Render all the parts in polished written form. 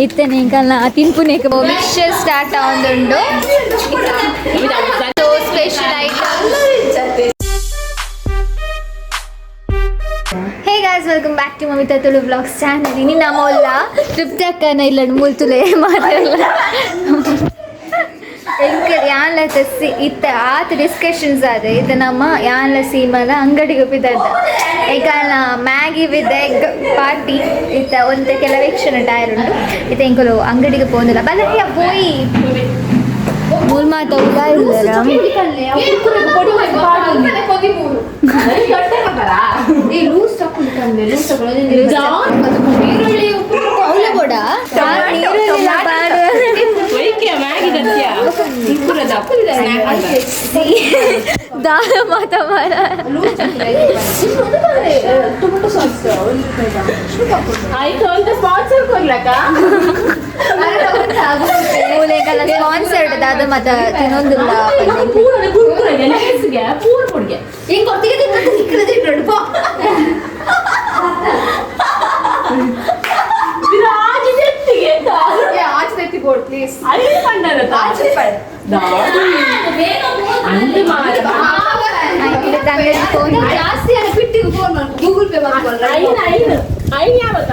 ಇತ್ತನೆ ಇಂಕಲ್ನ ತಿನ್ಪುನೇಕ mixer start ಆವೊಂದುಂಡು. So special item. Hey guys, welcome back to Mamitha Tulu vlogs channel. ಇನಿ ನಮ್ಮಲ್ಲ ತೃಪ್ತಿ ಅಕ್ಕನ ಇಲ್ಲ ಮೂಲ್ತುಲೆ ಮಾತಾಡಲ್ಲ. ಎಂಕ ಯಾನ್ಲ ಸಿ ಇತ್ತ ಆತ ಡಿಸ್ಕಷನ್ಸ್ ಆದ ಇದು ನಮ್ಮ ಯಾನ್ಲ ಸೀಮಲ ಅಂಗಡಿಗೆ ಬಿದ್ದದ್ದ ಎಂಕಲ್ನ ಮ್ಯಾಗಿ ವಿತ್ ಎಗ್ ಪಾರ್ಟಿ ಇತ್ತ ಒಂದು ಕೆಲವೇ ಕ್ಷಣ ಟೈರ್ ಉಂಟು. ಇತ್ತ ಎಂಕಲು ಅಂಗಡಿಗೆ ಪೋಂದಿಲ್ಲ ಬಲ್ಲ ಪೋಯಿ ಮೂಲ್ ಮಾತ ಉಲ ಇಲ್ಲರ. ಅವ್ಲ ಬೋಡ ನೀರುಳ್ಳಿ ಪಾಡು. ದಾದ ಮಾತ ಮಾಡ. ಸ್ಪಾನ್ಸರ್ ಕೊಡ್ಲಕ್ಕ. ಮೂಲೆಗೆಲ್ಲ ಸ್ಪಾನ್ಸರ್ಡ್ ದಾದ ಮಾತ ತಿನ್ನೊಂದಿಲ್ಲ. ಪೂರ ಕೊಡ್ಗೆ. ಅಲ್ಲಿ ಪಂಡರ ಅಂಗಡಿ ಫೋನ್. ಜಾಸ್ತಿ ಬಿಟ್ಟಿಗೆ ಫೋನ್ ಗೂಗಲ್ ಪೇ ಮಾಡ್ಕೊಳ್ಳ. ಐನ್ ಐನ್ ಐನ್ ಯಾವತ್ತ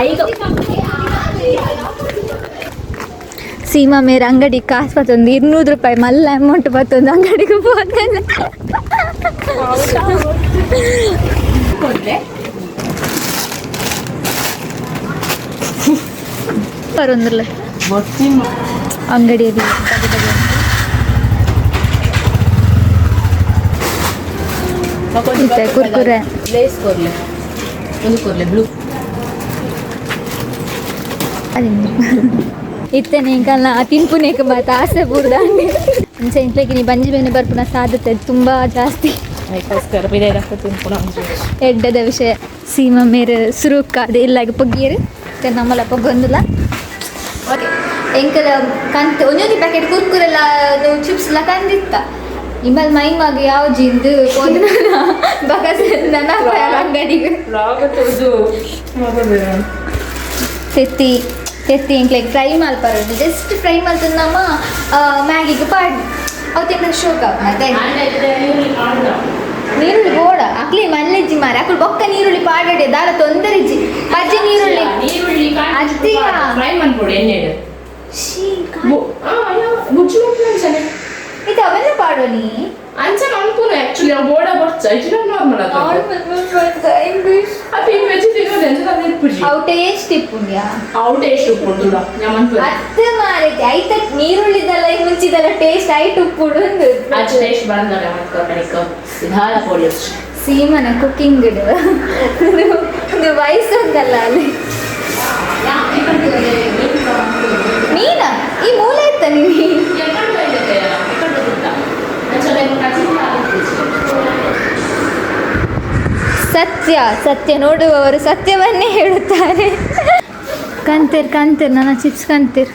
ಐದು. ಸೀಮಾ ಮೇರೆ ಅಂಗಡಿ ಕಾಸು ಬತ್ತೊಂದು 200 ರೂಪಾಯಿ ಮಲ್ಲ ಅಮೌಂಟ್ ಬತ್ತೊಂದು ಅಂಗಡಿಗೆ ಹೋದಲ್ಲ. ಕೊಡ್ಲೆ. ಬರೊಂದಿಲ್ಲ ಅಂಗಡಿಯಲ್ಲಿ ಬಗೆ ಬಗೆ. ಇತ್ತೆ ಕುರ್ಕುರೆ. ಲೇಸ್ ಕೊರ್ಲೆ, ಒಂದು ಕೊರ್ಲೆ ಬ್ಲೂ. ಅದಿಂದು ಇತ್ತನೆ ಇಂಕಲ್ನ ತಿನ್ಪುನೇಕ ಮಾತ ಆಸೆ ಬೂರ್ದಾಂಡಿ ಅಂಚೆ ಇಂಕ್ಲೆಗೆ ನೀ ಬಂಜಿ ಬೇನೆ ಬರ್ಪುನ ಸಾಧ್ಯತೆ ತುಂಬ ಜಾಸ್ತಿ. ಅದಕ್ಕೋಸ್ಕರ ಬಿದೆ ತಿನ್ಪುಣ. ಎಡ್ಡದ ವಿಷಯ. ಸೀಮಾ ಮೇರೆ ಸುರುಕಾದ ಇಲ್ಲಾಗ ಪೊಗ್ಗಿಯರು ನಮ್ಮಲ್ಲ ಪೊಗ್ಗೊಂದಿಲ್ಲ. ಓಕೆ, ಎಂಕಲ ಕಂತ್ ಒಂದೊಂದು ಪ್ಯಾಕೆಟ್ ಕುರ್ಕುರೆಲ್ಲ ಚಿಪ್ಸ್ ಎಲ್ಲ ತಂದಿತ್ತ. ನಿಮ್ಮಲ್ಲಿ ಮೈ ಮಗ ಯಾವ ಜಿಂದು ಹೋದ ಬಕಸ್ ನನ್ನ ಅಂಗಡಿಗೆ. ತೆತ್ತಿ ತೆತ್ತಿ ಎಂಕ್ಲೆಗ್ ಫ್ರೈ ಮಲ್ಪರದು, ಜಸ್ಟ್ ಫ್ರೈ ಮಲ್ತಂದು ನಮ್ಮ ಮ್ಯಾಗಿಗೆ ಪಾಡ್ ಅವು ತಿನ್ನಕ್ಕೆ ಶೋಕ್ ಮತ್ತೆ ನೀರುಳ್ಳಿ ಬೋಡ ಅಕ್ಲಿ ಮಲ್ಲೆಜ್ಜಿ ಮಾರ ಅಕ್ಲು ಬೊಕ್ಕ ನೀರುಳ್ಳಿ ಪಾಡಡೆ ದಾಲ ತೊಂದರೆಜ್ಜಿ ಪಜ್ಜಿ ನೀರುಳ್ಳಿ. ನೀರುಳ್ಳಿ. ಅತ್ತಿಯ. ಫ್ರೈ ಮನ್ಪೊಡು ಎಣ್ಣೆಡು. ಶೀ. ಬುಜ್ಜು ಅಂಚನೆ. ಇದು ಅವೆಲ್ಲ ಪಾಡೋ ನೀ. ಅಂಚೆ ಮನ್ಪುನು ಆಕ್ಚುಲಿ ಅವು ಬೋಡ ಬೊರ್ಚ ಇಟ್ಟು ನಾರ್ಮಲ್ ಅದು. ಇಂಗ್ಲಿಷ್. ಅಪ್ಪ ಈ ವೆಜ್ ತಿನ್ನೋದು ಎಂತ ಇರ್ಪುಜಿ. ಅವು ಟೇಸ್ಟ್ ಇಪ್ಪುಂಡ್ಯಾ. ಅವು ಟೇಸ್ಟ್ ಉಪ್ಪುಂಡು ನಾ ಮನ್ಪುನು. ಅತ್ತ ಮಾರೈತಿ ಐತ ನೀರುಳ್ಳಿದಲ್ಲ ಮುಂಚಿದಲ್ಲ ಟೇಸ್ಟ್ ಐಟ್ ಉಪ್ಪುಡು ಒಂದು. ಆಚೆ ಟೇಸ್ಟ್ ಬಂದರೆ ಮತ್ತೆ ದಾಲ ಪೊಡಿ. ಸೀಮನ ಕುಕ್ಕಿಂಗ್ ಒಂದು ವಯಸ್ಸೊಂದಲ್ಲ ಅಲ್ಲಿ ಮೀನ ಈ ಮೂಲೆ ಇತ್ತ ನೀ. ಸತ್ಯ ಸತ್ಯ ನೋಡುವವರು ಸತ್ಯವನ್ನೇ ಹೇಳುತ್ತಾರೆ. ಕಂತಿರ್ ಕಂತಿರ್ ನನ್ನ ಚಿಪ್ಸ್ ಕಂತಿರ್.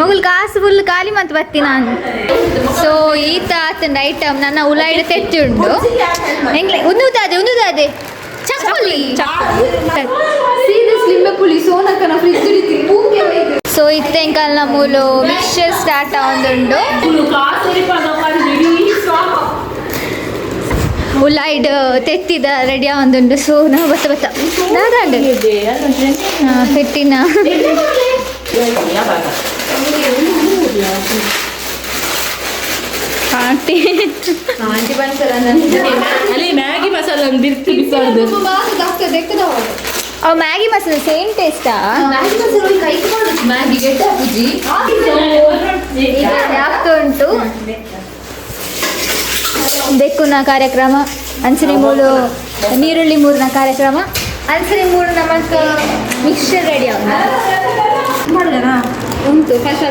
ಮಗುಲ್ ಕಾಸು ಫುಲ್ ಖಾಲಿ ಮತ್ತು ಬತ್ತಿ ನಾನು. ಸೊ ಈತ ಆತನ ಐಟಮ್ ನನ್ನ ಉಲಾಯ್ಡ್ ತೆಚ್ಚಿ ಉಂಟು. ಎಂಗ್ಲೆ ಉಂದುದಾದೆ ಉಂದುದಾದೆ ಚಪ್ಪಲಿ. ಲಿಂಬೆ ಪುಳಿ ಸೋನಕ್ಕನ ಫ್ರಿಜ್ ಪೂಕೆ. ಸೊ ಇತ್ತೆಂಕಲ್ನ ಮೂಲು ಮಿಕ್ಸರ್ ಸ್ಟಾರ್ಟ್ ಆವೊಂದುಂಡು. ಉಲಾಯ್ಡ್ ತೆತ್ತಿದ ರೆಡಿ ಆವೊಂದುಂಡು. ಸೊ ನಾವು ಬತ್ತ ಬತ್ತ ನಾದಾಂಡ್ ತೆಟ್ಟಿನ. ಆಂಟಿ. ಆಂಟಿ ಬಂದ್ಸಲ. ಅಲ್ಲಿ ಮ್ಯಾಗಿ ಮಸಾಲ ಬಿರ್ತಿ ಬಿಸಾಡ್ದು. ಅವು ಮ್ಯಾಗಿ ಮಸಾಲ ಸೇಮ್ ಟೇಸ್ಟಾ? ಮ್ಯಾಗಿ ಮಸಾಲ ಕೈ ಮ್ಯಾಗಿ ಗೆಡ್ಡೆ ಹಾಕುಜಿ. ಈಗ ಆಗ್ತಾ ಉಂಟು ಬೆಕ್ಕುನ ಕಾರ್ಯಕ್ರಮ, ಅಂಚನೆ ಮೂಲು ನೀರುಳ್ಳಿ ಮೂರಿನ ಕಾರ್ಯಕ್ರಮ, ಅಂಚನೆ ಮೂರು ನಮಕ್ ಮಿಕ್ಸರ್ ರೆಡಿ ಉಂಟು ಫಸ್ಟ್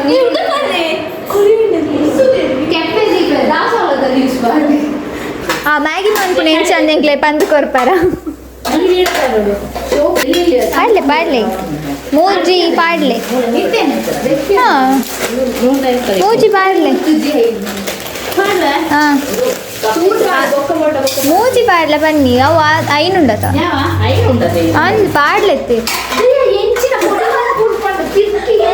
ಯೂಸ್ ಮಾಡಿ. ಆ ಮ್ಯಾಗಿ ಮನ್ಪುನ ಎಂಚ ಎಂಕ್ಲೆ ಪಂದ್ ಕೊರ್ಪಾರ. ಪಾಡ್ಲೆ ಪಾಡ್ಲೆ ಮೂಜಿ ಪಾಡ್ಲೆ. ಹಾ, ಮೂಜಿ ಪಾಡ್ಲೆ. ಹಾ. ಪಾಡ್ಲ ಬನ್ನಿ ಅವು ಐನುಂಡತ. ಐನು ಉಂಟದೆ. ಅಂದ್ ಪಾಡ್ಲೆತ್ತೆ. ಎಂಚಿನ ತಿರ್ಕಿಗೆ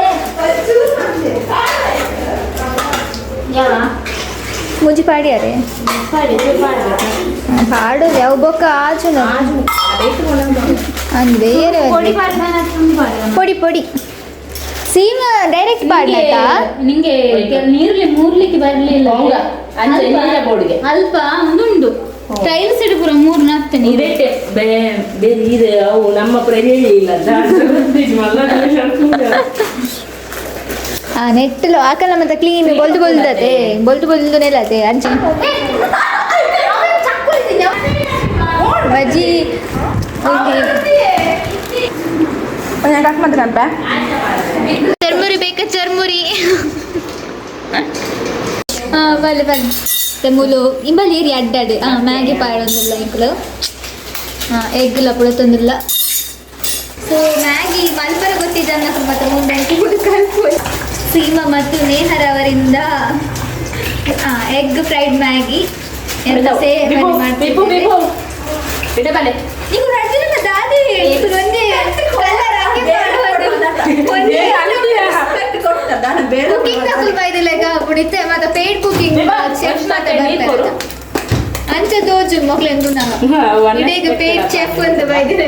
ಯಾವ? ಮುಂಜಿ ಪಾಡಿಯಾರೆ. ಪಾಡು ಯಾವ ಬೊಕ್ಕ ಆಜುನ ಅಂದ್ ಬೇರೆ. ಪೊಡಿ ಪಾಡ್ದಾನ, ತುಂಡು ಪಾಡ್ದಾನ? ಪೊಡಿ ಪೊಡಿ ಸೀಮಾ ಡೈರೆಕ್ಟ್ ಪಾಡ್ಲತಾ. ನಿಂಗೆ ನೀರ್ಲಿ ಮೂರ್ಲಿಕ್ಕೆ ಬರ್ಲಿಲ್ಲ. ಹೌದಾ? ಅಂಚೆ ನೀರ ಬೋರ್ಡ್ಗೆ. ಅಲ್ಪ ಒಂದುಂಡು ಟೈಲ್ಸ್ ಇಡು ಪೂರ ಮೂರು ನಾಲ್ಕು ನೀರು. ಇದೇ ಬೇರೆ ಇದು ಅವು ನಮ್ಮ ಪ್ರೇರಣೆ ಇಲ್ಲ. ಆ ನೆಟ್ಟಲು ಆಕಲ್ಲ ಮತ್ತೆ ಕ್ಲೀನ್ ಬೊಲ್ದು ಬೊಲ್ದತೆ ಬೊಲ್ದು ಬೊಲ್ದು ನೆಲತೆ ಅಂಚೆ ಬಜ್ಜಿ ಒಂಜಿ. ಚರ್ಮುರಿ ಬೇಕಾ? ಚರ್ಮುರಿ. ಹಾ, ಬಲೆ ಬಲೆ ಮೂಲು ಇಂಬಲ್ ಏರಿ ಅಡ್ಡಾಡು. ಹಾ, ಮ್ಯಾಗಿ ಪಾಡೊಂದಿಲ್ಲ ಇಂಕುಲು. ಹಾಂ, ಎಗ್ಲ ಪುಡ ತೊಂದಿಲ್ಲ. ಸೊ ಮ್ಯಾಗಿ ಮಲ್ಪರ ಗೊತ್ತಿದ್ದನ್ನ ಮತ್ತೆ ಮುಂದೆ ಕಲ್ಪು. ಸೀಮಾ ಮತ್ತು ನೇಹರವರಿಂದ ಎಗ್ ಫ್ರೈಡ್ ಮ್ಯಾಗಿ ಎಲ್ಲ ಸೇರಿ ಮಾಡ್ತಿದ್ದಾರೆ. ನೀವು ರಡ್ಡಿನ ದಾದಿ ಇದು ಒಂದೇ ಕಲರ್ ಹಾಕಿ ಮಾಡೋದು. ಒಂದೇ ಕುಕಿಂಗ್ ತಗೊಳ್ತಾ ಇದ್ದಿಲ್ಲ ಈಗ ಬಿಡಿತೆ ಮತ್ತೆ ಪೇಡ್ ಕುಕಿಂಗ್ ಚೆಫ್ ಮತ್ತೆ ಬರ್ತಾರೆ. ಅಂಚ ದೋಜು ಮಕ್ಳೆಂದು ನಾವು ಇದೀಗ ಪೇಡ್ ಚೆಫ್ ಅಂತ ಬೈದಿರ.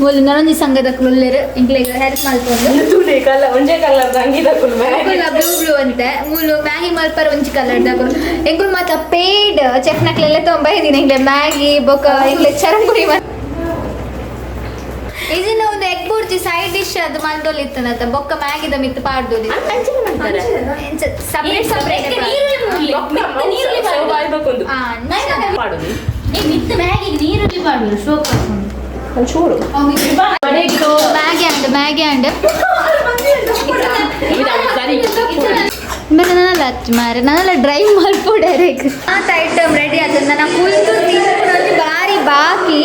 ಮೊದಲು ನನೊಂಜಿ ಸಂಘದ ಕುಲ್ಲೆರ್ ಇಂಕ್ಲೆಗ್ ಹೆಲ್ಪ್ ಮಲ್ಪೊಂದು. ಒಂಜೇ ಕಲರ್ ಅಂಗಿದ. ಎಂಕುಲ ಬ್ಲೂ ಬ್ಲೂ ಅಂತೆ ಮೂಲು ಮ್ಯಾಗಿ ಮಲ್ಪರ ಒಂಜಿ ಕಲರ್ ದಕುಲು. ಎಂಕುಲು ಮಾತ ಪೇಡ್ ಚೆಫ್ ನಕ್ಲೆಲ್ಲ ತೊಂಬೈದಿನ ಇಂಗ್ಲೆ ಮ್ಯಾಗಿ ಬೊಕ ಇಂಗ್ಲೆ ಚರಂಗುರಿ. ಇದನ್ನ ಒಂದು ಎಗ್ ಬುರ್ಜಿ ಸೈಡ್ ಡಿಶ್ ಅದು ಮಲ್ದೊಲಿ ಇತ್ತನತ ಬೊಕ್ಕ ಮ್ಯಾಗಿದ ಮಿತ್ತು ಪಾಡ್ದೊಲಿ. Separate separate. ಮಾಡುದು. ಏ ಮಿತ್ತು ಮ್ಯಾಗಿಗೆ ನೀರುಳ್ಳಿ ಪಾಡುದು ಶೋಕ್ ಹಾಕೊಂಡು. ಚೂರು. ಮ್ಯಾಗಿ ಅಂಡ್ ಮ್ಯಾಗಿ ಅಂಡ್ ಸರಿ. ಬೇರೆ ನನ್ನಲ್ಲ ಅಚ್ಚು ಮಾರೆ ನನ್ನಲ್ಲ ಡ್ರೈವ್ ಮಲ್ಪು ಡೈರೆಕ್ಟ್. ಆತ ಐಟಮ್ ರೆಡಿ ಆತದ. ನನ್ನ ಕುಲ್ತು ತಿನ್ಕೊಂಡು ಬಾರಿ ಬಾಕಿ.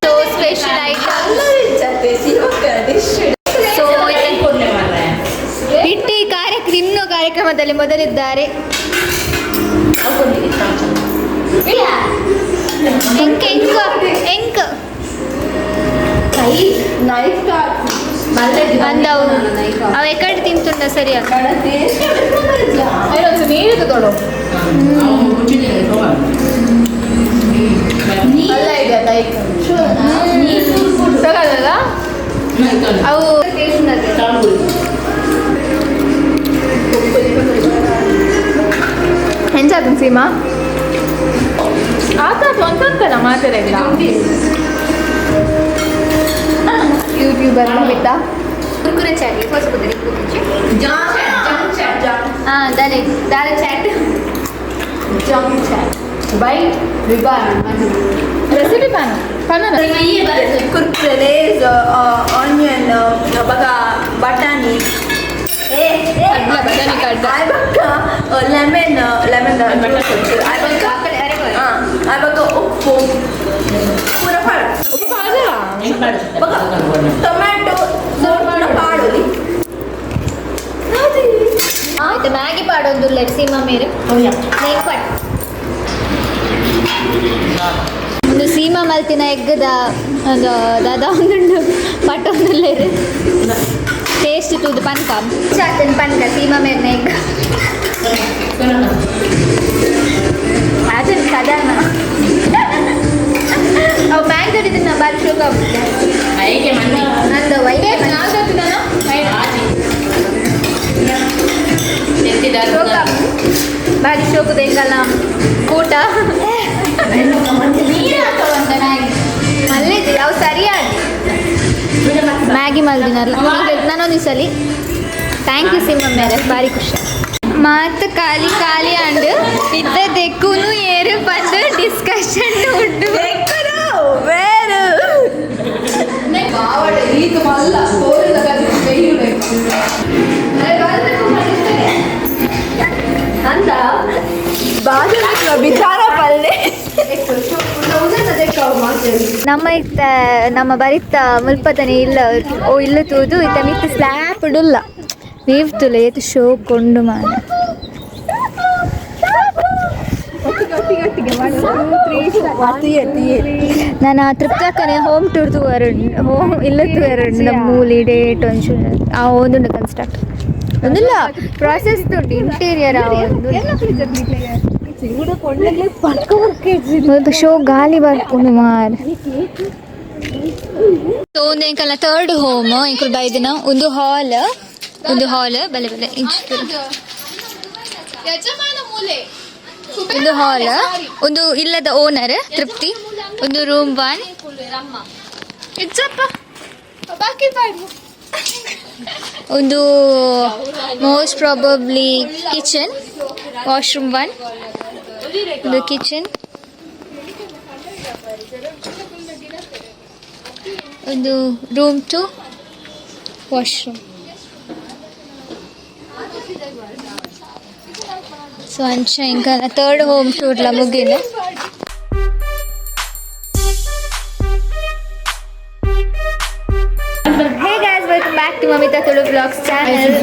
ಸೊ ಸ್ಪೆಷಲ್ ಐಟಮ್. ಸೊ ಇಟ್ಟಿ ಕಾರ್ಯಕ್ರಮ ತಿನ್ನೋ ಕಾರ್ಯಕ್ರಮದಲ್ಲಿ ಮೊದಲಿದ್ದಾರೆ. ಎಂಕ್ ಎಂಕ್ ಎಂಕ್ ಅಂದವು ಅವು ಎಕಡೆ ತಿಂತುಂಡ ಸರಿ. ನೀರು ತೊಡೋ ಅಲ್ಲ ಇದೆ ಲೈಕ್ ತಗೊಳ್ಳಲ್ಲ ಅವು. ಹೆಂಚಾತನ್ ಸೀಮಾ? ಆತ ಸ್ವಂತ ಮಾತಾಡಿಲ್ಲ. ಯೂಟ್ಯೂಬರ್ ನಮಿತಾ ಕುರ್ಕುರೆ ಚಾಟ್ ಹಾಂ ದಾಲೆ ದಾಲೆ ಚಾಟ್. ಬೈ ವಿಬಾನ್ ರೆಸಿಪಿ ಪಾನ ಪನ್ನ. ಕುರ್ಕುರೆ, ಲೇಸ್, ಆನಿಯನ್, ಬಗ ಬಟಾಣಿ, ಬಟಾಣಿ ಕಡ್ಡ. ಆಯ್ಬಕ್ಕ ಲೆಮನ್, ಲೆಮನ್ ಆಯ್ಬಕ್ಕ, ಆಯ್ಬಕ್ಕ ಉಪ್ಪು ಪೂರ ಪಾಡು. ಬೊಕ ಟೊಮ್ಯಾಟೊ ಪೂರ ಪಾಡೊಲಿ. ಆಯ್ತು, ಮ್ಯಾಗಿ ಪಾಡೊಂದು ಸೀಮಾ ಮೇರೆ ನೆಗ್ ಪಾಡ್. ಒಂದು ಸೀಮಾ ಮಲ್ತಿನ ಎಗ್ಗದ ಒಂದು ದಾದ ಒಂದುಂಡು ಪಟ್ಟೊಂದುಲ್ಲೇರು. ಟೇಸ್ಟ್ ತೂದು ಪನ್ಕ ಚಾತನ್ ಪನ್ಕ ಸೀಮಾ ಮೇರ್ನ ಎಗ್ ಅದನ್ನ ಸಾಧಾರಣ ಅವು ಮ್ಯಾಗ್ ದೊಡ್ಡಿದ್ದನ್ನ ಬಾರಿ ಶೋಕ ಆಗ್ಬಿಟ್ಟೆ. ನಂದು ವೈದ್ಯ ಶೋಕ ಬಾರಿ ಶೋಕದ ಎಂಕಲ್ನ ಕೂಟ. ಮಲ್ಲಿದೆ ಅವು ಸರಿಯಾಗಿ ಮ್ಯಾಗಿ ಮಲ್ದಿನಲ್ಲ ನಾನೊಂದು ಸಲ. Thank you Seema ಮೇರೆ, ಭಾರಿ ಖುಷಿ ಮಾತು. ಖಾಲಿ ಖಾಲಿ ಅಂಡ್ ಇದ್ದ ದೆಕ್ಕುನು ಏರು ಬಂದು ಡಿಸ್ಕಷನ್ ಉಂಡು. ವೇರು ಈತ ಮಲ್ಲ ಕೋರಿದ ಕೈ. ಅಂದ ಬಾಜು ವಿಚಾರ ಪಲ್ಲೆ. ನಮ್ಮ ಇತ್ತ ನಮ್ಮ ಬರಿತ ಮುಲ್ಪತನೆ ಇಲ್ಲ ಓ ಇಲ್ಲ ತೂದು ಇತ್ತ ಮಿತ್ತ ಸ್ಲ್ಯಾಪ್ ಇಡುಲ್ಲ ವೀವ್ ತುಲೆ ಏತ್ ಶೋ ಕೊಂಡು ಮಾನ. ನಾನು ತೃಪ್ತಕ್ಕನೆ ಹೋಮ್ ಟೂರ್ ತೂವರುಂಡು, ಹೋಮ್ ಇಲ್ಲ ತೂವರುಂಡು. ನಮ್ಮ ಮೂಲಿ ಡೇಟ್ ಒಂಚೂರು ಆ ಒಂದುಂಡು ಕನ್ಸ್ಟ್ರಕ್ಟ್ ಒಂದಿಲ್ಲ ಪ್ರಾಸೆಸ್ ಉಂಟು ಇಂಟೀರಿಯರ್. ಆ ಒಂದು ಒಂದು ಶೋ ಗಾಲಿ ಬರ್ಪುಂಡು ಮಾರ್. ಸೊ ಒಂದು ಎಂಕಲ್ನ ಥರ್ಡ್ ಹೋಮ್ ಎಂಕುಲು ಬೈದಿನ. ಒಂದು ಹಾಲ್, ಒಂದು ಹಾಲ್ ಬಲೆ ಬಲೆ ಇಂಚ್. ಯಜಮಾನ ಮೂಲೆ. ಒಂದು ಹಾಲ್, ಒಂದು ಇಲ್ಲದ ಓನರ್ ತೃಪ್ತಿ, ಒಂದು ರೂಮ್ ಒನ್. ಇಜ್ಜಪ್ಪ ಬಾಕಿ ಬಾಯ್. ಒಂದು most probably kitchen, washroom one, ಒಂದು ಕಿಚನ್, ಒಂದು ರೂಮ್ ಟು, ವಾಶ್ರೂಮ್. ಸೊ ಅಂಚ ಇಂಕ ಥರ್ಡ್ ಹೋಮ್ ಟೂರ್ಲ ಮುಗಿನ. Hey guys, welcome back to Mamita Tulu Vlogs channel.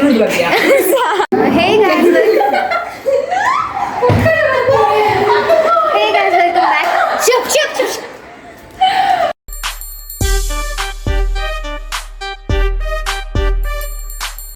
Hey guys,